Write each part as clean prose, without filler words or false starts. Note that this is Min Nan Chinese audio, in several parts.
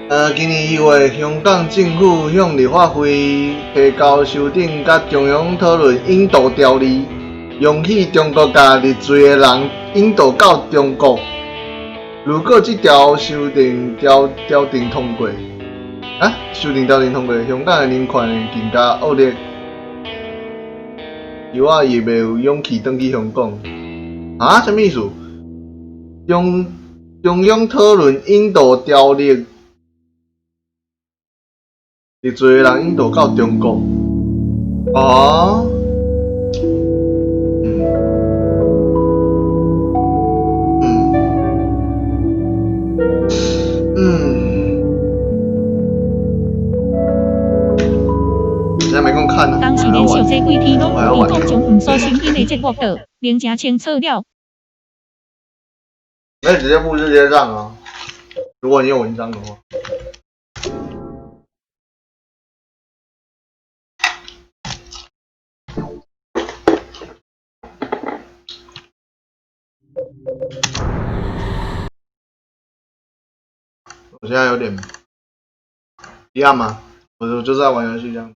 今年1月，香港政府向立法會提交修訂，佮中央討論引渡條例，容許中國共入罪的人引渡到中國。如果這條修訂條定通過，啊，修訂條定通過，香港的人權會更加惡劣。伊我亦袂有勇氣轉去香港。啊？啥物意思？中央討論引渡條例。入罪的人引渡到中國。哦。嗯。嗯。嗯。現在沒空看啊。當時連續這幾天攏有佇講將毋所聲音的節目桌，零誠清楚了。可以直接複製貼上啊，如果你有文章的話。我現在有點一樣嗎？我就在玩遊戲這樣。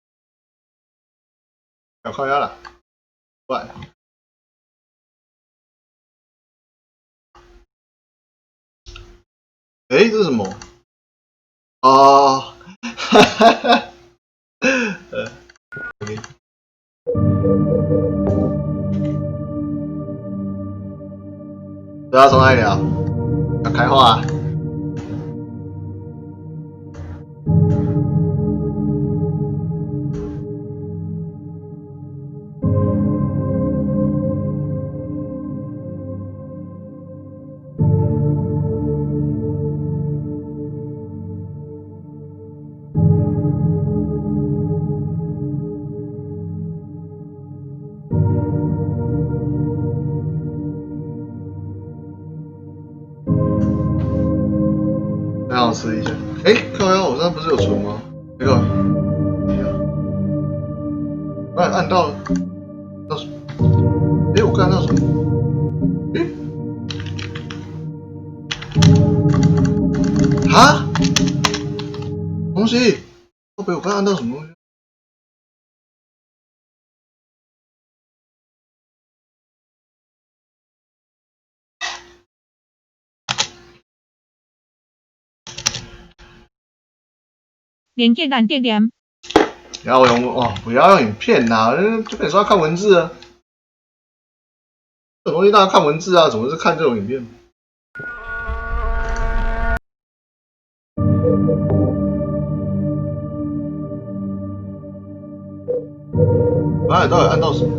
要靠腰了，喂。欸，這是什麼？哦，哈哈哈，OK。這要從哪裡聊？要開話啊！讓我試一下。欸，靠腰，我剛才不是有存嗎？這個，我按到了，到什麼？欸，我剛按到什麼？欸？哈？東西？靠北，我剛按到什麼東西？連結難得念。不要用哦，不要用影片吶，這本書要看文字啊。這種東西大家看文字啊，怎麼是看這種影片？剛才到底按到什麼？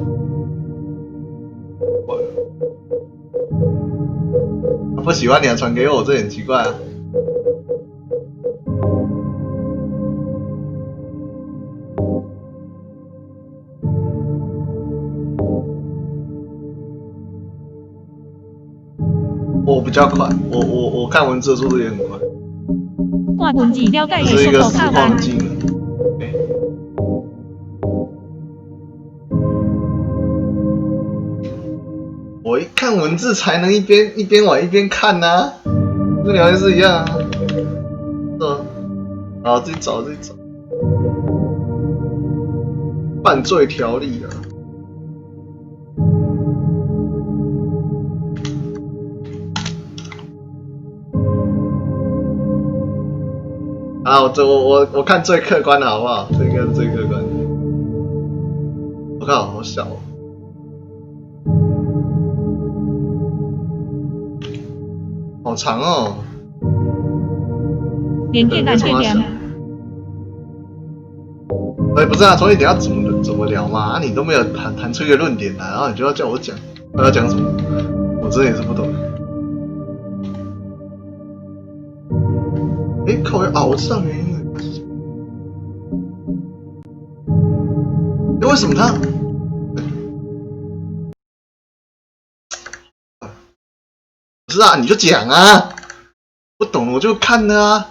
我不喜歡你還傳給我，這很奇怪啊。我比較快，我看文字的速度也很快。看文字了解的這是一個速度較實況慢。技能。我一看文字才能一邊玩一邊看啊，跟聊天室一樣啊。是吧？好，自己找自己找。犯罪條例啊。啊，我這我看最客觀的好不好？這應該是最客觀的。我看好小哦，好長哦。連結難得念。哎，不是啊，從一點要怎麼聊嘛？啊，你都沒有談出一個論點來，然後你就要叫我講，我要講什麼？我真的也是不懂。欸，靠！啊，我知道原因了。欸，為什麼他？不是啊，你就講啊！不懂我就看了啊。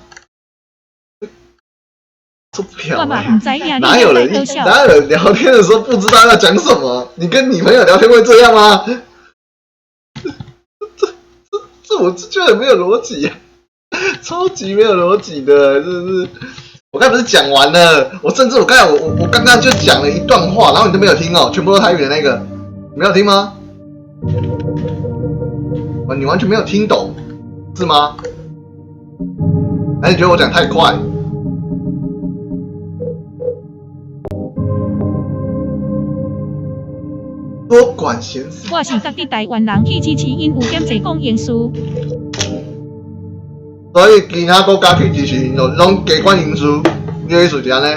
受不了欸！哪有人聊天的時候不知道要講什麼？你跟你朋友聊天會這樣嗎？這我覺得沒有邏輯啊。超級沒有邏輯的，是不是？我剛才不是講完了？我甚至我剛才我剛剛就講了一段話，然後你都沒有聽哦，全部都台語的那個，你沒有聽嗎？你完全沒有聽懂，是嗎？還是你覺得我講太快？多管閒事。我是覺得台灣人去支持𪜶有點濟講閒事。所以其他國家去支持𪜶，就攏加管閒事。你的意思是按呢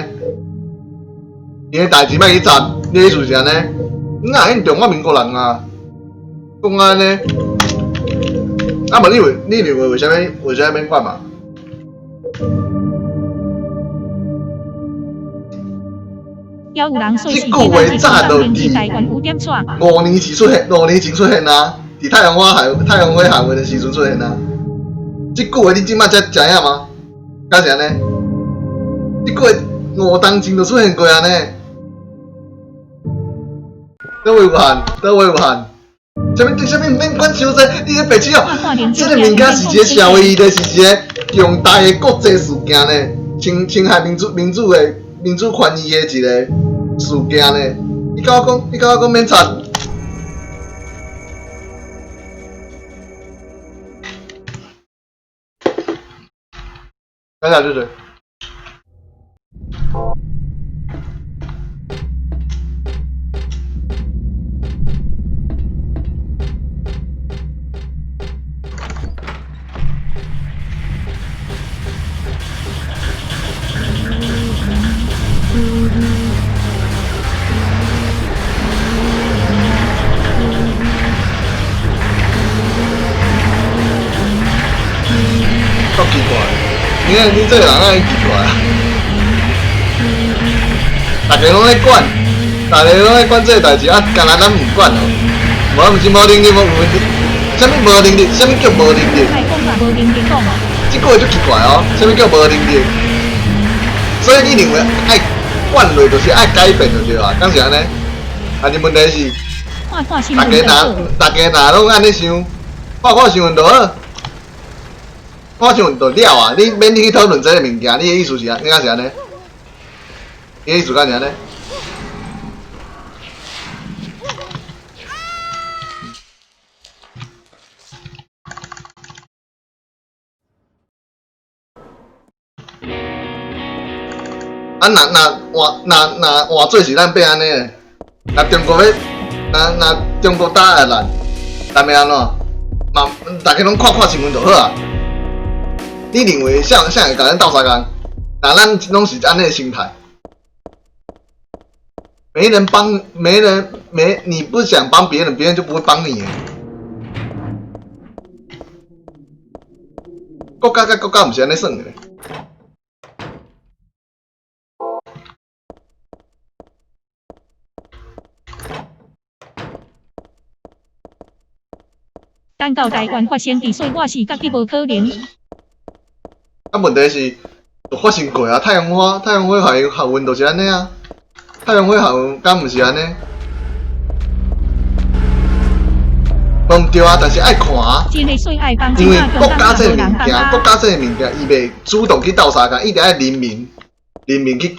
？𪜶的代誌莫去插，你的意思是按呢？你哪會中華民國人啊？講按呢？啊無你認為為啥物免管嘛？也有人說是這句話早就伫台灣有點錯。5年前出現，5年前出現啊！佇太陽花學運的時陣出現啊！這句話你這擺才知影嗎？敢是按呢？這句話5冬前就出現過啊呢？佗位有限？佗位有限？啥物？啥物毋免管傷濟？你咧白痴哦！這个物件是一个社會議題，是一個重大的國際事件呢，侵害民主權益的一個事件呢。你共我講免插。等下就是。足奇怪，你這个人愛奇怪啊！大家攏咧管，大家攏咧管這个代誌，啊，干焦咱毋管哦。無，毋是無能力，無問題。啥物無能力？啥物叫無能力？這句話足奇怪哦，啥物叫無能力？所以你認為愛管落就是愛改變就對啊？敢是按呢？但是問題是，大家若攏按呢想，看看新聞就好。看新聞就了啊！你免去討論這個物件，你的意思是，你敢是按呢？你的意思敢是按呢？啊，若換做是咱變按呢？若中國欲，若中國打來咱，咱欲按怎？嘛，大家攏看看新聞就好啊。你認為啥會共咱鬥相共？若咱攏是按呢心態，沒人幫，沒人沒，你不想幫別人，別人就不會幫你。國家佮國家毋是按呢算的。等到台灣發生治水，我是覺得無可能。啊，問題是，就發生過啊！太陽花學運就是按呢啊！太陽花學運敢毋是按呢？無毋對啊，但是愛看啊。因為國家這个物件，國家這个物件，伊袂主動去鬥相共，一定愛人民去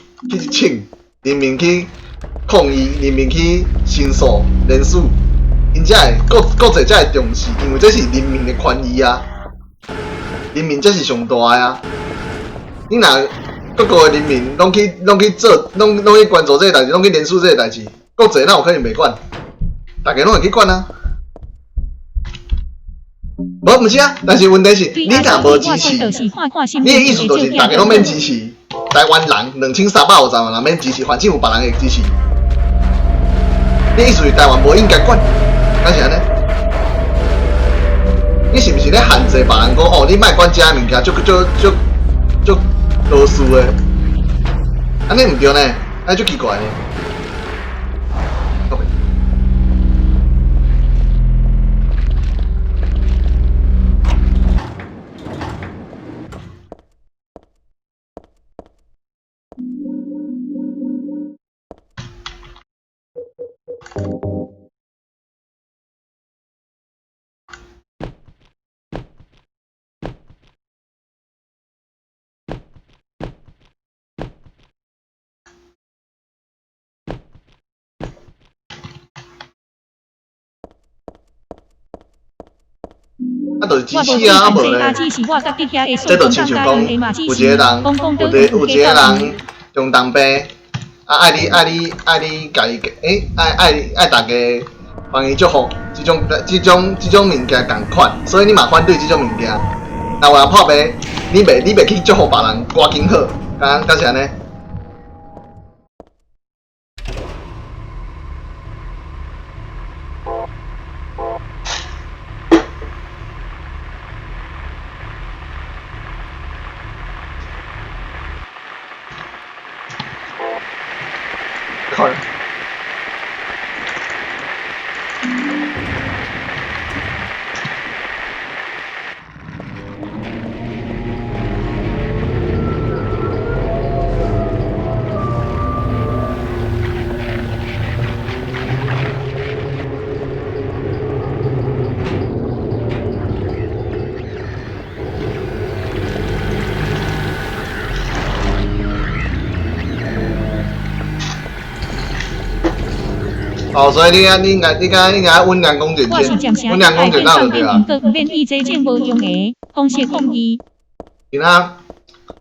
請，人民去抗議，人民去申訴、聯署，𪜶才會國際才會重視，因為這是人民的權益啊。人民才是上大的啊！你若各國的人民攏去做，攏去關注這個代誌，攏去聯署這個代誌，國際哪有可能袂管？大家攏會去管啊！無，毋是啊，但是問題是，你若無支持，你的意思就是大家攏免支持，台灣人2350萬人免支持，反正有別人會支持。你意思是台灣無應該管，敢是按呢？你是毋是咧限制別人講哦？你莫管這物件，足足足足多事的，按呢毋對呢，按呢足奇怪呢。啊，就是支持啊，啊無咧。這就親像講，有一個人，有一個人中重病，啊，愛你愛你愛你共伊，愛愛愛大家幫伊祝福，這種物件仝款，所以你嘛反對這種物件。若有人破病，你袂去祝福別人，趕緊好，敢敢是按呢？哦，所以你啊，你應該，你敢應該溫良恭儉讓，溫良恭儉讓就對啊。𪜶仔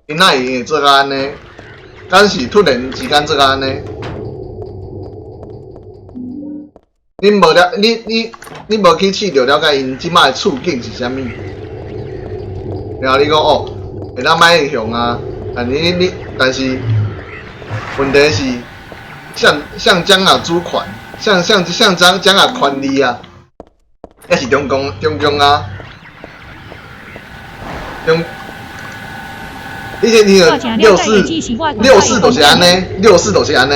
，𪜶仔會做甲按呢？敢是突然之間做甲按呢？你無了，你無去試著了解𪜶這擺的處境是啥物？然後你講哦，會當莫用啊，但你但是問題是，像這樣主權。像這樣權力啊，抑是中共啊，中，你這你六四就是按呢，六四就是按呢，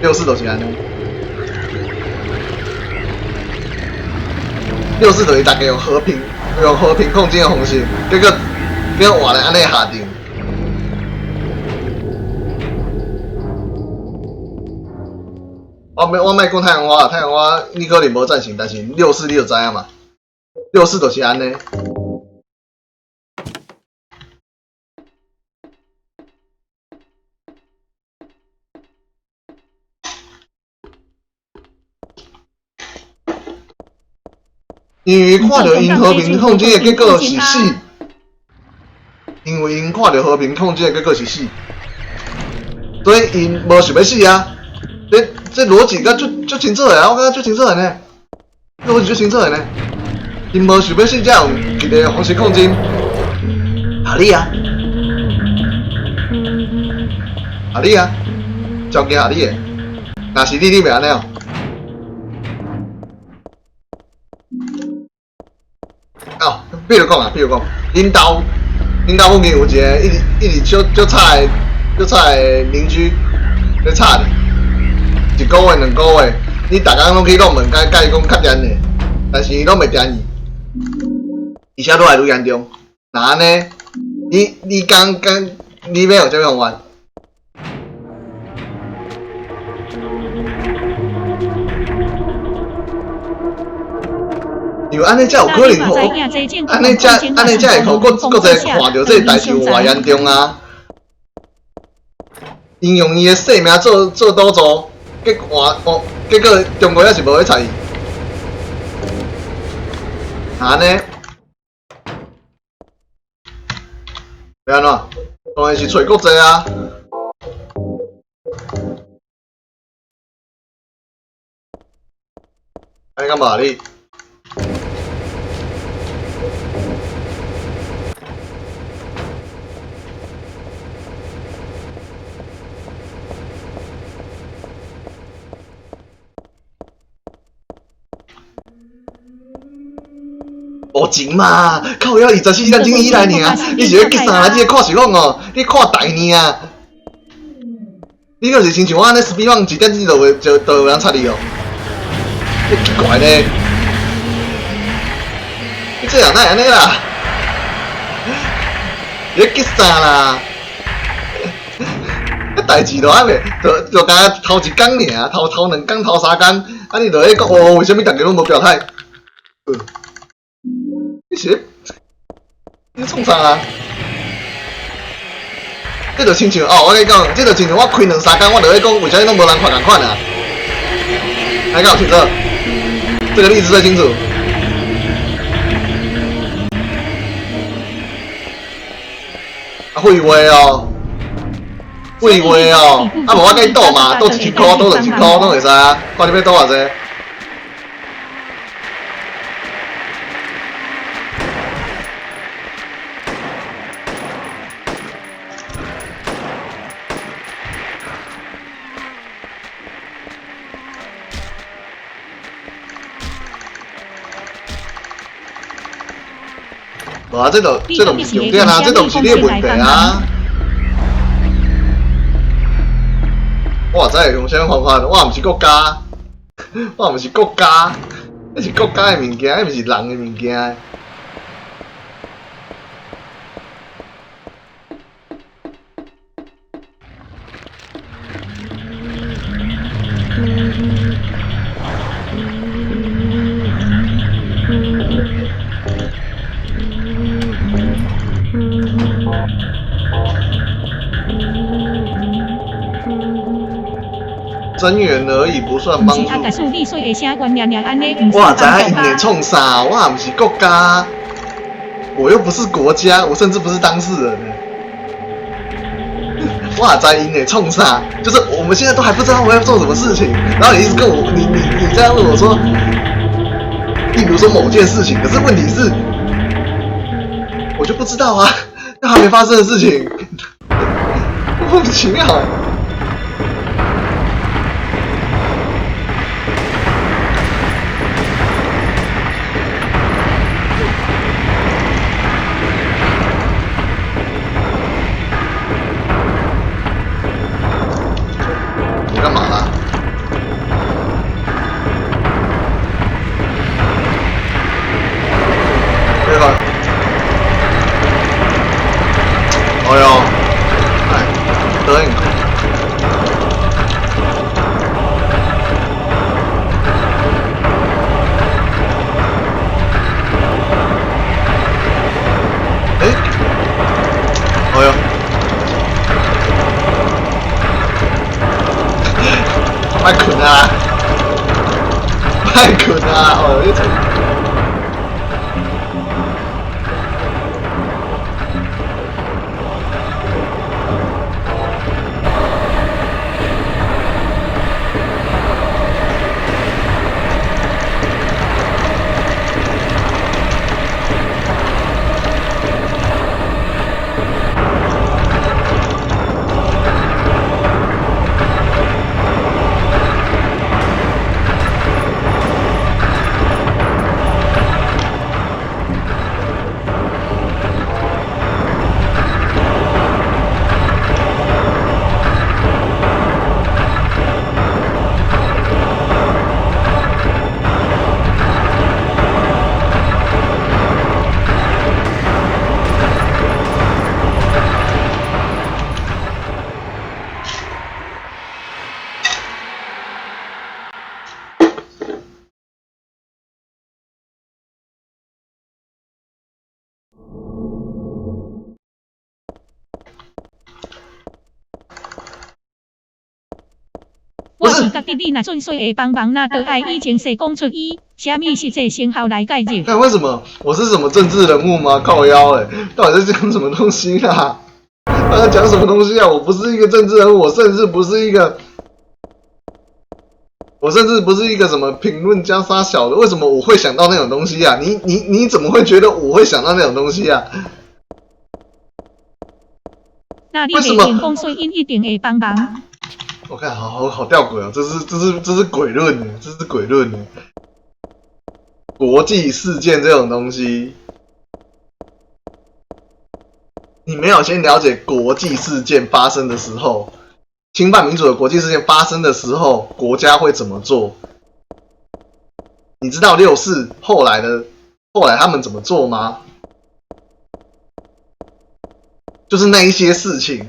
六四就是按呢，六四就是大家用和平抗爭的方式，結果換來按呢下場。我莫講太陽花，太陽花你可能無贊成，但是六四你就知影嘛。六四就是按呢。因為看著𪜶和平抗爭的結果是死，因為𪜶看著和平抗爭的結果是死，所以𪜶無想欲死啊。這邏輯敢足清楚的啊，我感覺足清楚的呢，這邏輯足清楚的呢。𪜶無想欲死，才用一個方式抗爭，合理啊，合理啊，超級合理的。若是你，你袂按呢哦？哦，比如講，恁兜附近有一個一直足吵的鄰居咧吵你。一個月、兩個月，你逐工攏去挵問，共伊講較定的，但是伊攏袂定去，而且愈來愈嚴重。若按呢，你講講，你欲用啥物方法？因為按呢才有可能，按呢才會予閣濟看著這代誌有偌嚴重啊！𪜶用伊的性命做賭注。結果中國猶是無咧睬伊，按呢？欲按怎？當然是揣國際啊！按呢敢無合理？無錢嘛，靠腰24點鐘以來爾，你是咧激啥啦？你咧看是講哦，你看台爾。你若是親像我按呢，speedrun 一點鐘就會就有人插你哦。你奇怪呢？你這人哪會按呢啦？你咧激啥啦？這代誌都還袂，就敢若頭一工爾，頭兩工、頭三工，啊你就咧講哦，為啥物逐家攏無表態？你是你創啥啊？這就親像哦，我共你講，這就親像我開兩三工，我就咧講，為啥物攏無人看仝款啊？來，講清楚，這個例子最清楚。啊，廢話哦，廢話哦，啊無我共你賭嘛，賭1000箍，賭2000箍，攏會使啊，看你欲賭偌濟。無啊，這就毋是重點啊，這就毋是你的問題啊。我也知會用啥物方法，我也毋是國家，我也毋是國家，彼是國家的物件，彼毋是人的物件。增援而已，不算幫助。我知影𪜶會創啥，我也毋是國家，我又不是國家，我甚至不是當事人。我也知𪜶會創啥，就是我們現在都還不知道我要做什麼事情，然後你一直跟我，你這樣問我說，例如說某件事情，可是問題是，我就不知道啊，那還沒發生的事情，莫名其妙。你幹嘛啦？對吧？哎呦，哎，對。哎，哎呦，莫睏啊！莫睏啊！哦，你。我是覺得你若準說會幫忙，那就愛以前說講出伊，啥物實際成效來介入。但為什麼我是什麼政治人物嗎？靠腰欸，到底在講什麼東西啊？他在講什麼東西啊？我不是一個政治人物，我甚至不是一個什麼評論家殺小的。為什麼我會想到那種東西啊？你怎麼會覺得我會想到那種東西啊？那你袂用講說𪜶一定會幫忙？我看好好好吊詭哦，這是詭論，這是詭論。國際事件這種東西，你沒有先了解國際事件發生的時候，侵犯民主的國際事件發生的時候，國家會怎麼做？你知道六四後來他們怎麼做嗎？就是那一些事情。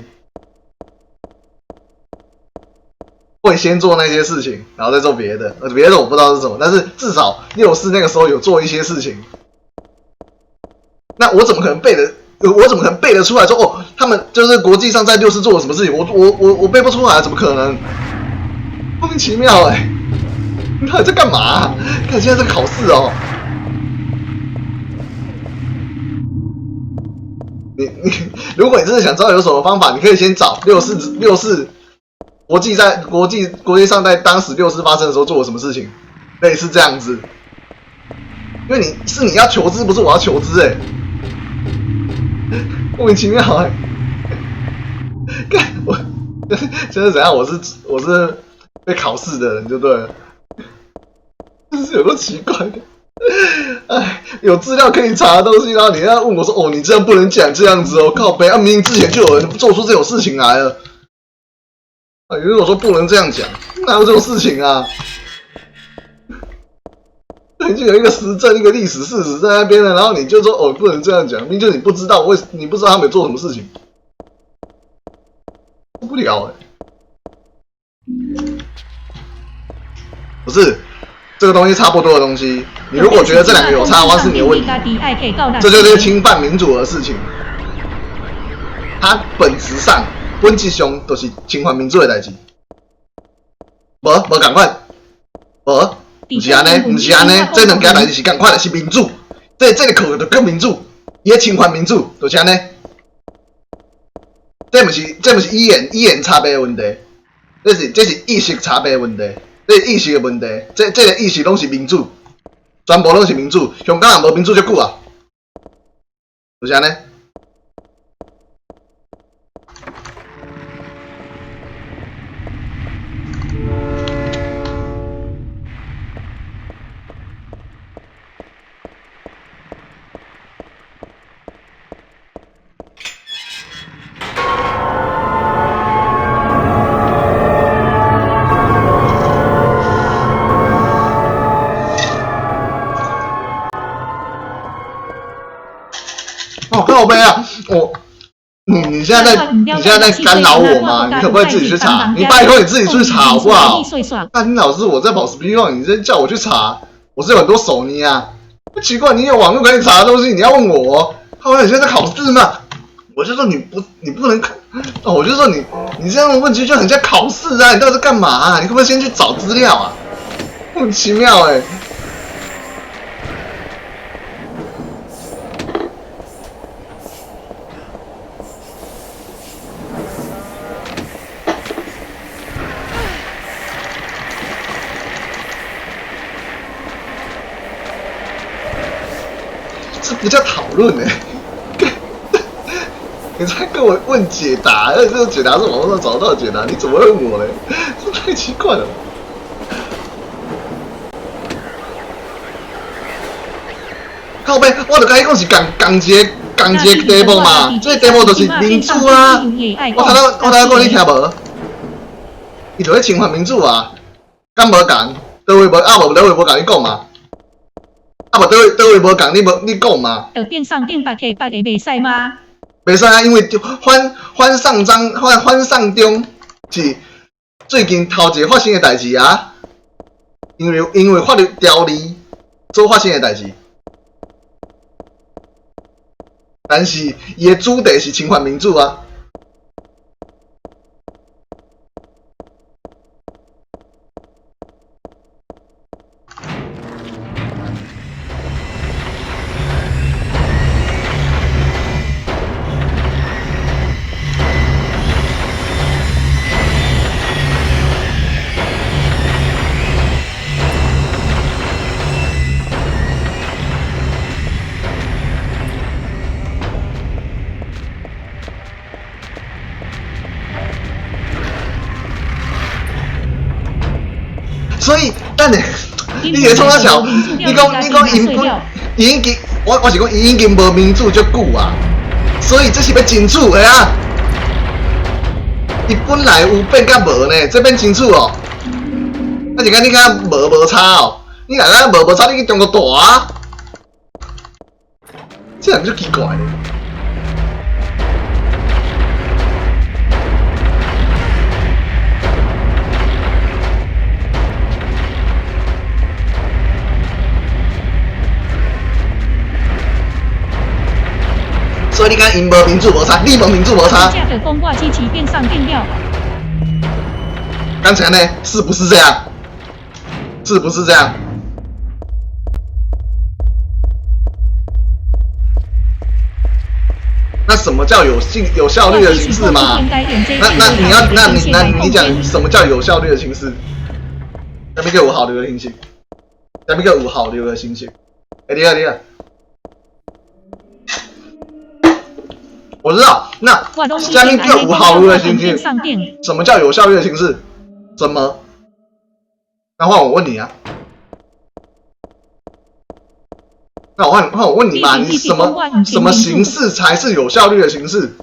會先做那些事情，然後再做別的。別的我不知道是什麼，但是至少六四那個時候有做一些事情。那我怎麼可能背得？我怎麼可能背得出來說哦，他們就是國際上在六四做了什麼事情？我背不出來，怎麼可能？莫名其妙欸！你到底在幹嘛？看現在在考試哦。你，如果你真的想知道有什么方法，你可以先找六四六四國際在國際國際上在當時六四發生的時候做了什麼事情，類似這樣子。因為你是你要求知，不是我要求知欸，莫名其妙欸。幹我現在怎樣？我是被考試的人就對了，真是有夠奇怪的。哎，有資料可以查的東西，然後你要問我說：“哦，你這樣不能講這樣子哦，靠北啊！明明之前就有人做出這種事情來了。”啊，有人我說不能這樣講，哪有這種事情啊？已經有一個實證、一個歷史事實在那邊了，然後你就說：“哦，不能這樣講。”明明就你不知道為，你不知道他們有做什麼事情，受不了欸。不是。這個東西差不多的東西，你如果覺得這兩個有差的話，是你的問題。這就是侵犯民主的事情。它本質上、本質上就是侵犯民主的代誌。無無仝款，無，毋是按呢，毋是按呢，這兩件代誌是仝款的，是民主。這個課就叫民主，伊咧侵犯民主，就是按呢。這毋是語言差別的問題，這是意識差別的問題。這意識的問題，這個意識攏是民主，全部攏是民主。香港人無民主足久啊，就是按呢。靠北啊！我，你現在在干擾我嗎？你可不可以自己去查？你拜託你自己去查好不好？那你老師我在跑 speedrun，你在叫我去查，我是有很多手呢啊！奇怪，你有網絡可以查的東西，你要問我？後來你現在在考試嗎？我就說你不能考，我就說你這樣的問題就很像考試啊！你到底在幹嘛啊？你可不可以先去找資料啊？莫名其妙欸。這不叫討論欸，你在跟我問解答，而且這個解答是網絡上找到的解答，你怎麼會問我嘞？這太奇怪了。靠北，我就共你講是仝一個題目嘛，這個題目就是民主啊。我頭拄講你聽無？伊就咧侵犯民主啊，敢無仝？佗位無啊？無佗位無共你講嘛？啊無佗位佗位無仝，你無你講嘛？就變送頂別提別的袂使嗎？袂使啊，因為反反送中反反送中是最近頭一個發生的代誌啊。因為法律條例所發生的代誌，但是伊的主題是侵犯民主啊。所以，等下，你咧創啥潲？你講𪜶本已經，我是講伊已經無民主足久啊，所以這是欲爭取的啊。伊本來有變甲無呢，這變爭取哦。啊是講你感覺無差哦？你若感覺無差，你去中國住啊？這人足奇怪的。所以你講𪜶無民主無差，你無民主無差。剛才呢，是不是這樣？是不是這樣？那什麼叫有效率的形式嘛？那你要那你那你講什麼叫有效率的形式？啥物叫有效率的形式？啥物叫有效率的形式？欸，你啊你啊，我知道。那啥物叫有效率的形式？什麼叫有效率的形式？什麼？那換我問你啊。那我換我問你嘛，你什麼形式才是有效率的形式？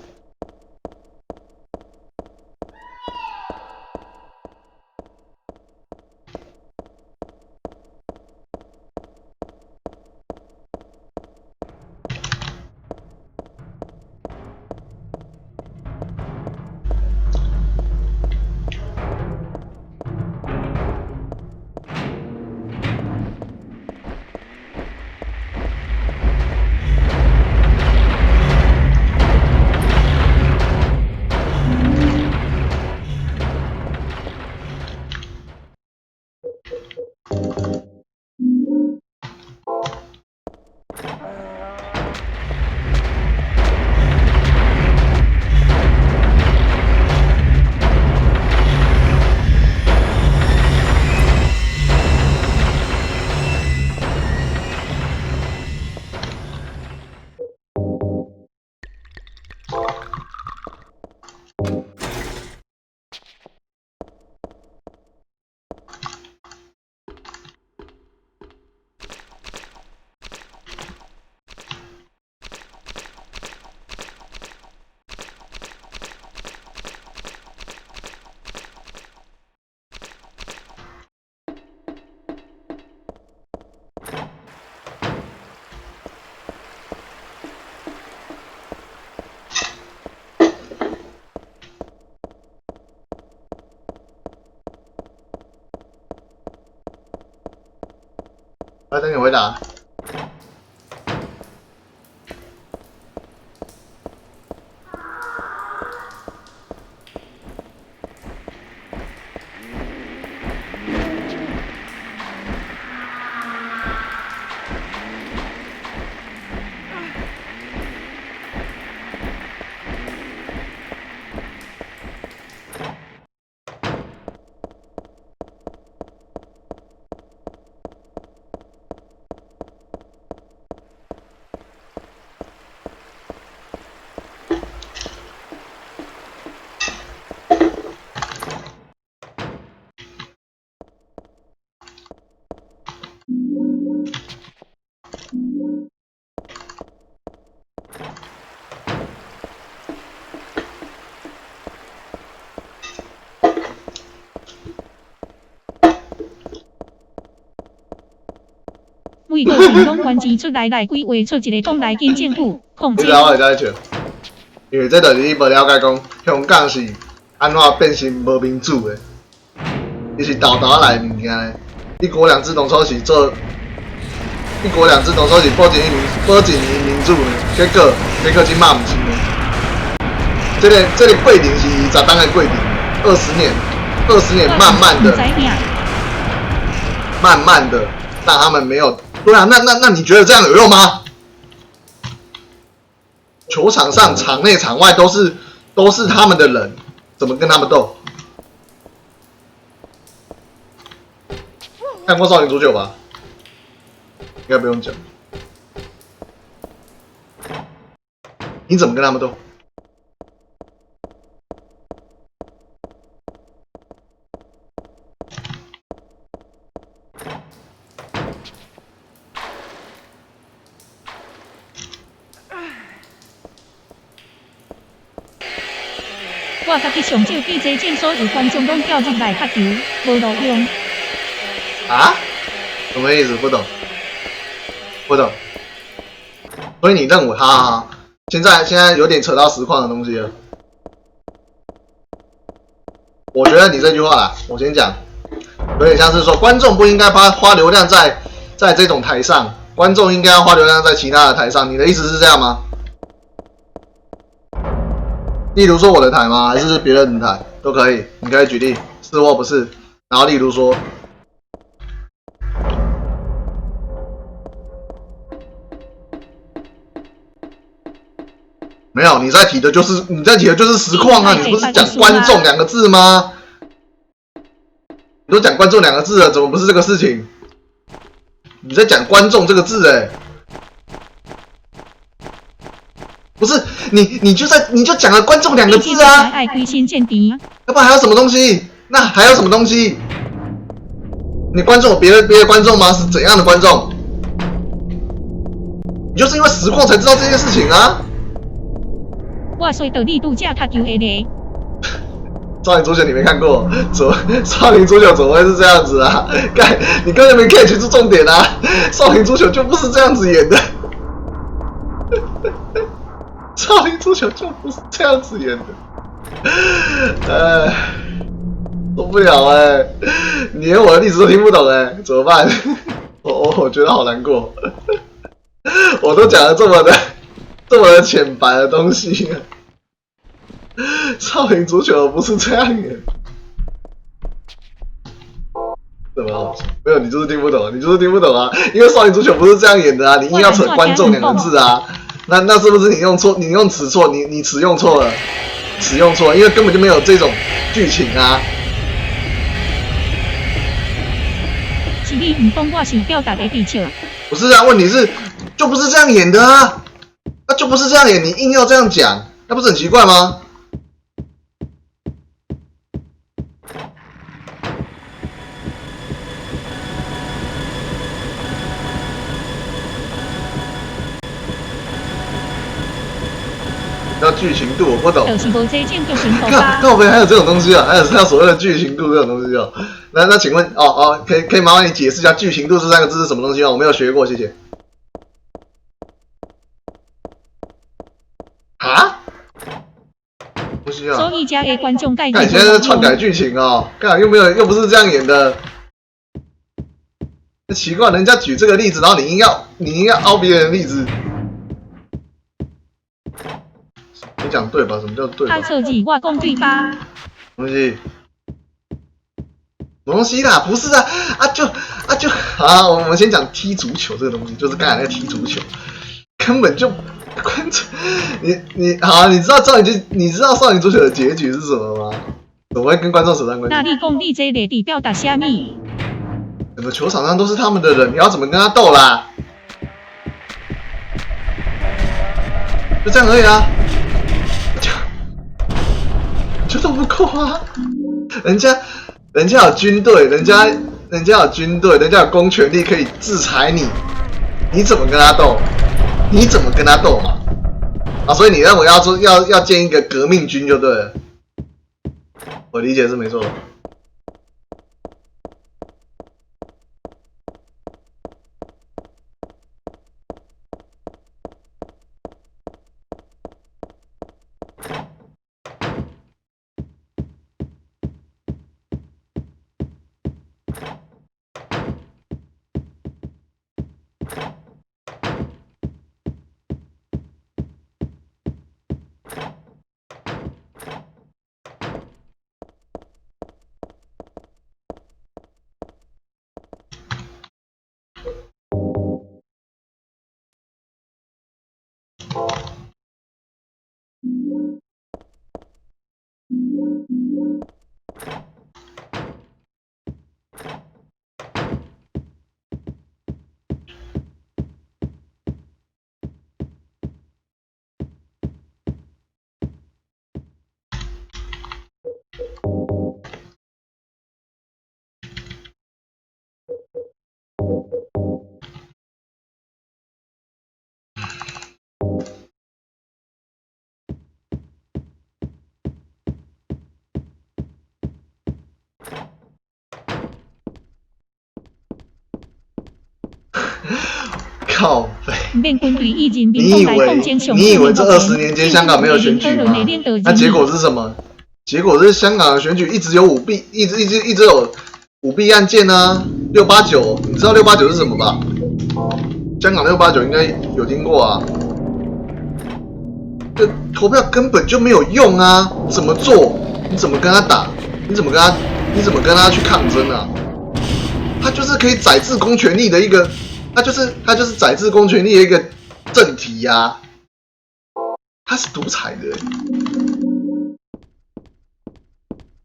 來，等你回答。每個人攏捐錢出來來規劃出一個黨來緊政府控制。你知影我會怎笑？因為這就是你無了解講香港是按怎變成無民主的，伊是沓沓來的物件咧。一國兩制當初是做，一國兩制當初是保證伊保證伊民主呢，結果這馬毋是呢。這個過程是20冬的過程，20年，20年慢慢的，慢慢的讓他們沒有。對啊，那你覺得這樣有用嗎？球場上場內場外都是他們的人，怎麼跟他們鬥？看過少林足球吧？應該不用講。你怎麼跟他們鬥？我家己上少記這種所有觀眾攏跳入來拍球，無路用。啊？什麼意思？不懂，不懂。所以你認為，好好好，現在有點扯到實況的東西了。我覺得你這句話啦，我先講，有點像是說觀眾不應該花流量在這種台上，觀眾應該要花流量在其他的台上。你的意思是這樣嗎？例如說我的台嗎？還是別人的台都可以？你可以舉例，是或不是。然後例如說，沒有，你在提的就是实况啊！你不是讲观众两个字吗？你都讲观众两个字了，怎么不是这个事情？你在讲观众这个字哎，不是你，你就讲了观众两个字啊！要不然还有什么东西？那还有什么东西？你观众有别的观众吗？是怎样的观众？你就是因为实况才知道这件事情啊！我说到你拄才踢球的咧。少林足球你没看过？怎么少林足球怎么会是这样子啊？干，你根本没 catch 住重点啊！少林足球就不是这样子演的，少林足球就不是这样子演的，哎，受不了哎！你连我的例子都听不懂哎，怎么办？我觉得好难过，我都讲了这么的浅白的东西。少林足球不是这样演，怎么？没有，你就是听不懂，你就是听不懂啊！因为少林足球不是这样演的啊，你硬要扯观众两个字啊，那是不是你用错？你用词错？你词用错了，词用错，因为根本就没有这种剧情啊！是你毋讲我想表达的技巧。不是啊，问题是就不是这样演的啊，那就不是这样演，你硬要这样讲，那不是很奇怪吗？叫剧情度，我不懂。看，靠北还有这种东西啊？还有所谓的剧情度这种东西哦。那请问，哦哦，可以麻烦你解释一下剧情度这三个字是什么东西吗？我没有学过，谢谢。啊？不需要。所以才会观众看，你现在在篡改剧情哦？干，又没有，又不是这样演的。那奇怪，人家举这个例子，然后你硬要凹别人的例子。你讲对吧？什么叫对？他错字，我讲对吧？东西，什么东西啦？不是啊啊就啊就啊！我们先讲踢足球这个东西，就是刚才那踢足球，根本就观众，你好，你知道少林足球的结局是什么吗？怎么会跟观众扯上关系？那你讲你这例子表达啥物？整个球场上都是他们的人，你要怎么跟他斗啦？就这样而已啊。就都不够啊！人家有军队，人家有军队，人家有公权力可以制裁你，你怎么跟他斗？你怎么跟他斗嘛？啊，所以你认为要做要要建一个革命军就对了，我理解是没错的。靠北！你以为这20年间香港没有选举吗？那结果是什么？结果是香港的选举一直有舞弊，一直一直一直有舞弊案件啊。六八九，你知道六八九是什么吧？香港六八九应该有听过啊。这投票根本就没有用啊！怎么做？你怎么跟他打？你怎么跟他？你怎么跟他去抗争啊？他就是可以宰制公权力的一个。他就是宰制公权力的一个政体呀。他是独裁的，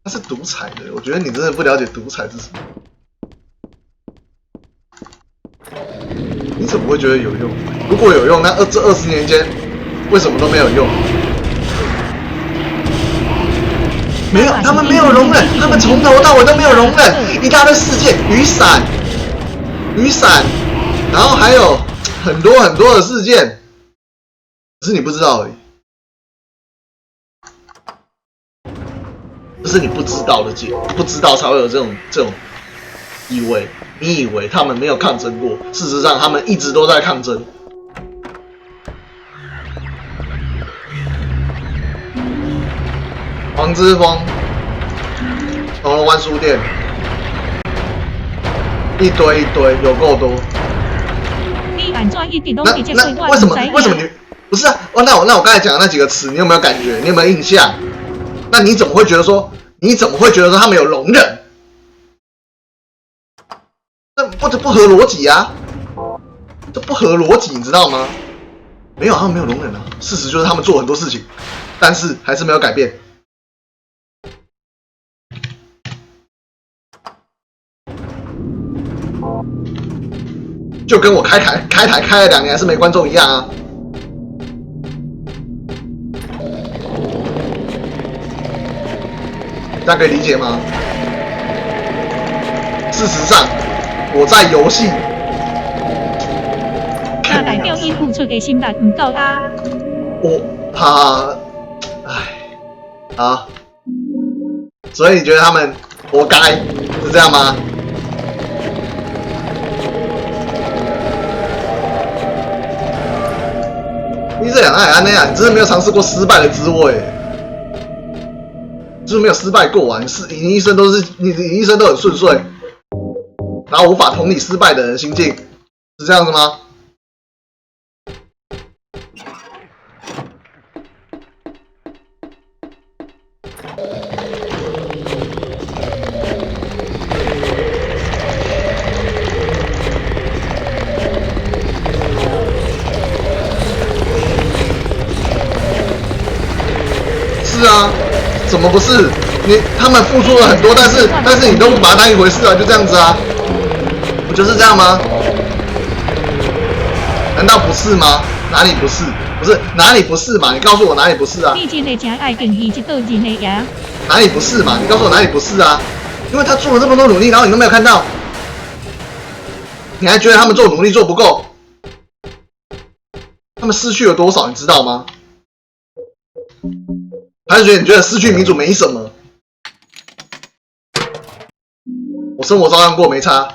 他是独裁的。我觉得你真的不了解独裁是什么。你怎么会觉得有用？如果有用，那这20年间为什么都没有用？没有，他们没有容忍，他们从头到尾都没有容忍，一大堆事件，雨伞，雨伞，然后还有很多很多的事件，只是你不知道而已，这是你不知道的结，不知道才会有这种以为。你以为他们没有抗争过？事实上，他们一直都在抗争。黄之锋，铜锣湾书店，一堆一堆，有够多。那为什么？为什么你不是啊？哦，那我刚才讲的那几个词，你有没有感觉？你有没有印象？那你怎么会觉得说？你怎么会觉得说他们有容忍？这不合逻辑啊！这不合逻辑，你知道吗？没有，他们没有容忍啊。事实就是他们做很多事情，但是还是没有改变。就跟我开台开了2年还是没观众一样啊！大家可以理解吗？事实上，我在游戏。那代表𪜶付出的心力毋够啊！我他，唉，好，所以你觉得他们活该是这样吗？你这样哎，那样，你真的没有尝试过失败的滋味，就是没有失败过啊！你是你一生都是你一生都很顺遂，然后无法同理失败的人心境，是这样子吗？是啊，怎么不是？他们付出了很多，但是你都不把它当一回事啊，就这样子啊，不就是这样吗？难道不是吗？哪里不是？不是哪里不是嘛？你告诉我哪里不是啊？你真的真爱敬伊这个人的爷。哪里不是嘛？你告诉我哪里不是啊？因为他做了这么多努力，然后你都没有看到，你还觉得他们做努力做不够？他们失去了多少，你知道吗？还是觉得你觉得失去民主没什么？我生活照样过，没差。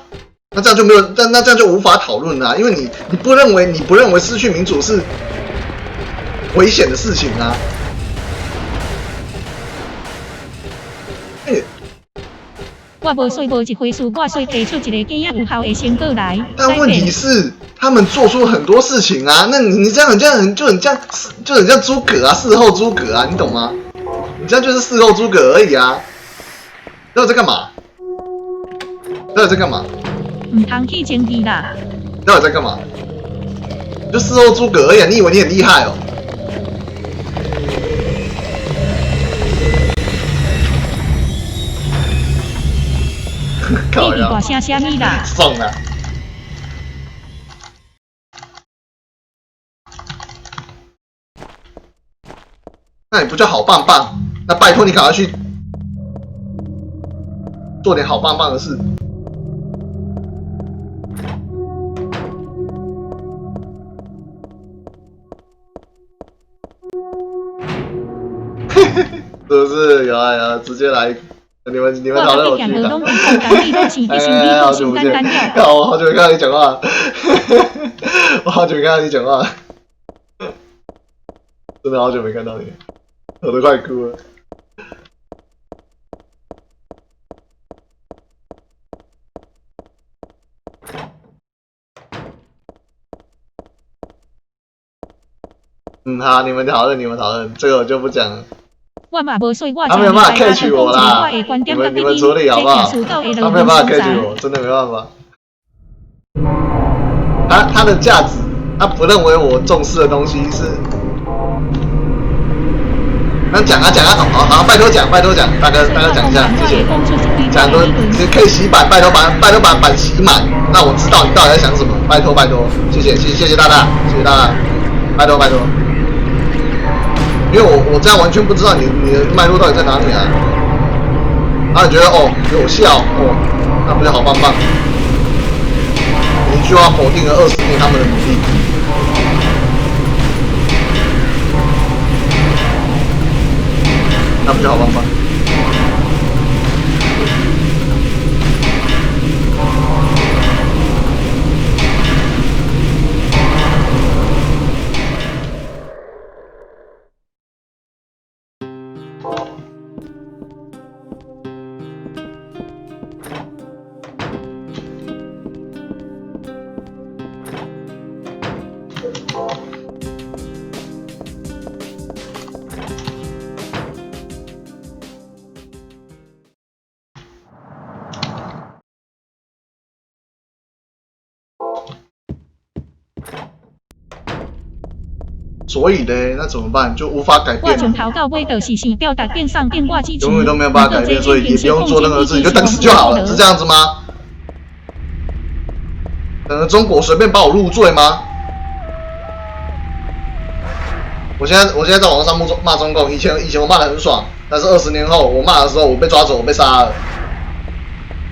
那这样就没有，那这样就无法讨论啦，因为你不认为失去民主是危险的事情啊？欸，我无说无一回事，我说提出一个囝仔有效的成果来。但问题是，他们做出很多事情啊，那你这样很这样很就很像就很像诸葛啊，事后诸葛啊，你懂吗？你这样就是事后诸葛而已啊。到底在干嘛？到底在干嘛？毋通去争议啦。到底在干嘛？就事后诸葛而已啊，你以为你很厉害哦？你伫大声啥物啦？爽啊！那你不叫好棒棒？那拜托你赶快去做点好棒棒的事。是不是？有啊有啊，直接来！你们讨论我去打。哎，好久不见！靠，我好久没看到你讲话，我好久没看到你讲话，真的好久没看到你，我都快哭了。嗯，好，你们讨论，你们讨论，这个我就不讲了。我嘛无说，我他没有办法 catch 我啦，你们处理好不好？他没有办法 catch 我，真的没办法。他的价值，他不认为我重视的东西是那講啊講啊，好好，拜託講，拜託講，大哥大哥講一下，謝謝。講多，可以洗版，拜託把版洗滿，那我知道你到底在想什麼，拜託拜託，謝謝謝謝謝大大，謝謝大大，拜託拜託。因為我這樣完全不知道你的脈絡到底在哪裡啊。然後你覺得哦有效哦，那不就好棒棒？你一句話否定了20年他們的努力。那不就好棒棒？所以呢，那怎麼辦？就無法改變。我從頭到尾就是想表達變送變我支持。永遠都沒有辦法改變，所以也不用做任何事情，就等死就好了，是這樣子嗎？等着中國隨便把我入罪嗎？我現在在網上罵中共，以前我罵得很爽，但是20年後我罵的時候，我被抓走，我被殺了，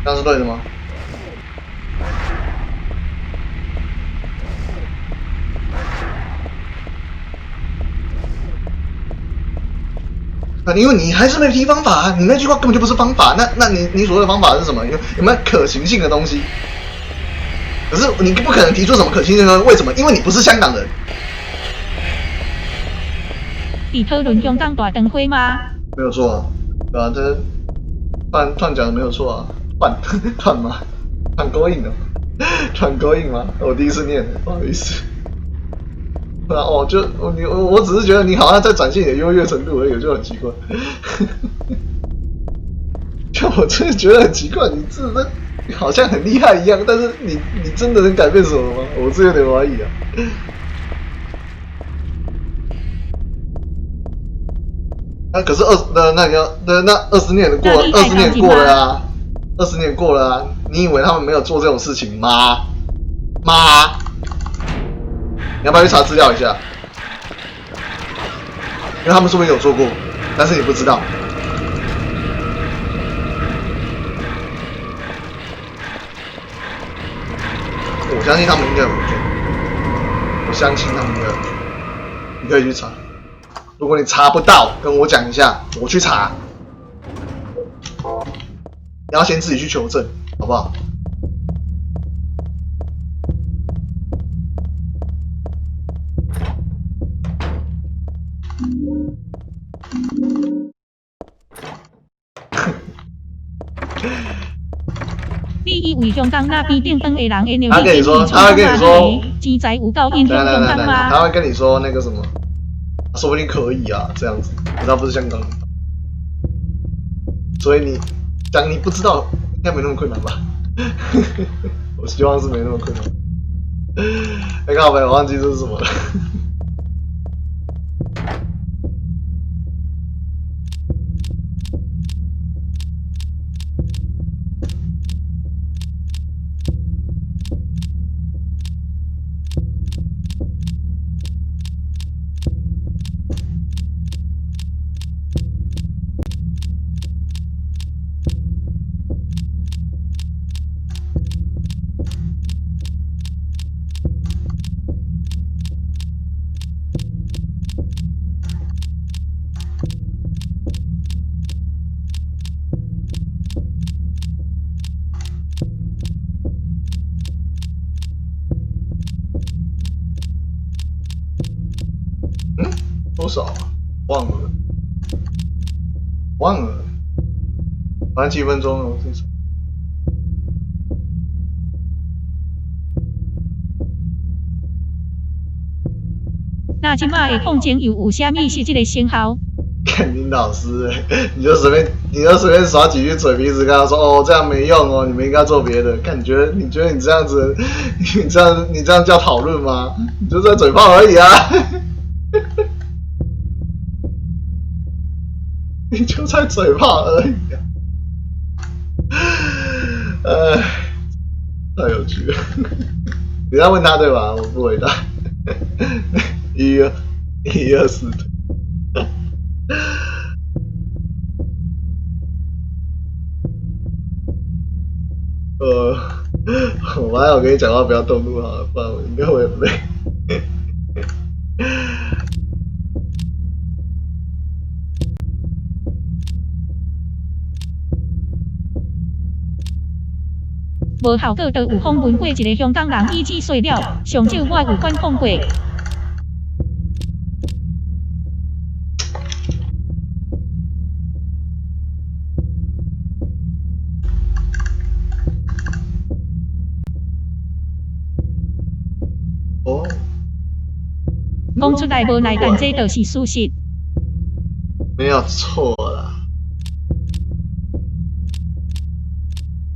這樣是對的嗎？因為你還是沒提方法啊，你那句話根本就不是方法。那你所謂的方法是什麼？有沒有可行性的東西？可是你不可能提出什麼可行性的東西，為什麼？因為你不是香港人。你討論香港大燈會嗎？沒有錯啊，對啊，這突然講的沒有錯啊，斷嗎？斷勾印的，斷勾印嗎？我第一次念，不好意思。對啊，哦，就你我只是覺得你好像在展現你的優越程度而已，就很奇怪。就我真的覺得很奇怪，你這好像很厲害一樣，但是你真的能改變什麼嗎？我這有點懷疑啊。那可是那那你要那那二十年過了，二十年過了啊，二十年過了啊，你以為他們沒有做這種事情嗎？嗎？你要不要去查資料一下？因為他們說不定有做過，但是你不知道。我相信他們應該有做，我相信他們應該有做，你可以去查。如果你查不到，跟我講一下，我去查。你要先自己去求證，好不好？你以為香港那邊電燈的人會他跟你說，他會跟你說，錢財有夠影響香港嗎？他會跟你說那個什麼，說不定可以啊，這樣子。可他不是香港人，所以你講你不知道，應該沒那麼困難吧？我希望是沒那麼困難。哎，靠北，我忘記這是什麼了。多少啊？忘了，忘了，反正幾分鐘了，我自己。那這擺的抗爭又有啥物實質的成效？看林老師，你就隨便耍幾句嘴皮子，跟他說哦，這樣沒用哦，你們應該做別的。看你覺得你這樣子，你這樣叫討論嗎？你就在嘴炮而已啊！你就在嘴炮而已啊！哎，太有趣了。你在問他對吧？我不回答。一二一二四。我還好跟你講話不要動怒好了，不然我應該會很累。無效果，就有訪問過一个香港人，已知說了，上少我有反抗過。哦，講出來無奈，但這就是事實。沒有錯。